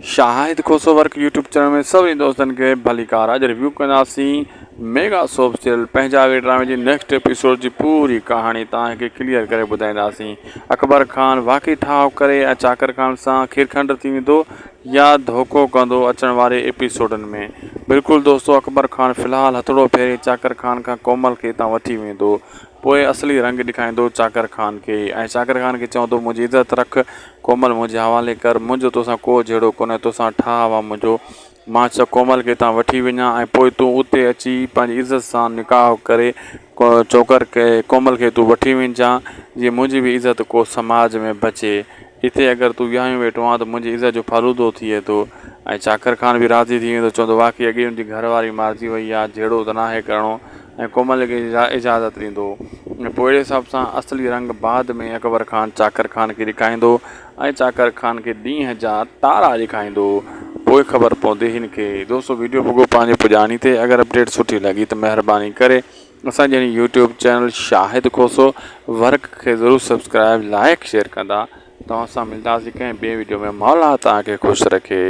Shahid Khoso work YouTube channel ۾ سڀني دوستن کي ڀليڪار اڄ ريويو ڪنداسين ميگا سوپ سيريل پنهنجا وي ڊرامي جي نيڪسٽ ايپيسوڊ جي پوري ڪهاڻي توهان کي ڪليئر ڪري ٻڌائينداسين اڪبر خان واقعي ٺاهه ڪري ۽ چاڪر خان سان کيرکنڊ ٿي ويندو يا ڌوڪو ڪندو اچڻ واري ايپيسوڊن ۾ بلڪل دوستو اڪبر خان في الحال هٿڙو ڦيري چاڪر خان کان ڪومل کي هتان وٺي ويندو پوء اصلي رنگ ڏيکاريندو چاڪر خان کي ۽ چاڪر خان کي چوندو منهنجي عزت رک، ڪومل منهنجي حوالي ڪر، منهنجو توسان ڪو جهيڙو ڪونهي، توسان ٺاهه آ منهنجو، مان ڇا ڪومل کي هتان وٺي وڃان ۽ پوء تون اتي اچي پنهنجي عزت سان نڪاح ڪري چوڪر ڪومل کي تون وٺي وڃجان، جيئن منهنجي به عزت ڪو سماج ۾ بچي. اتي اگر تون وياهيون ويٺو آن ته منهنجي عزت جو فالودو ٿئي ٿو. ۽ چاڪر خان به راضي ٿي ويندو، چوندو واقعي اڳي هن جي گهر واري مارجي وئي آ، جهيڙو ته ناهي ڪرڻو. ۽ ڪومل کي اجازت ڏيندو ۽ پوء اهڙي حساب سان اصلي رنگ بعد ۾ اڪبر خان چاڪر خان کي ڏيکائيندو ۽ چاڪر خان کي ڏينهن جا تارا ڏيکائيندو پوء خبر پوندي هن کي دوستو ويڊيو پڳو پنهنجي پڄاڻي تي اگر اپڊيٽ سٺي لڳي ته مهرباني ڪري اسان جي YouTube channel Shahid Khoso work کي ضرور سبسڪرائب لائڪ شيئر ڪندا توهان سان ملداسين ڪنهن ٻي ويڊيو ۾ مولا توهان کي خوش رکي.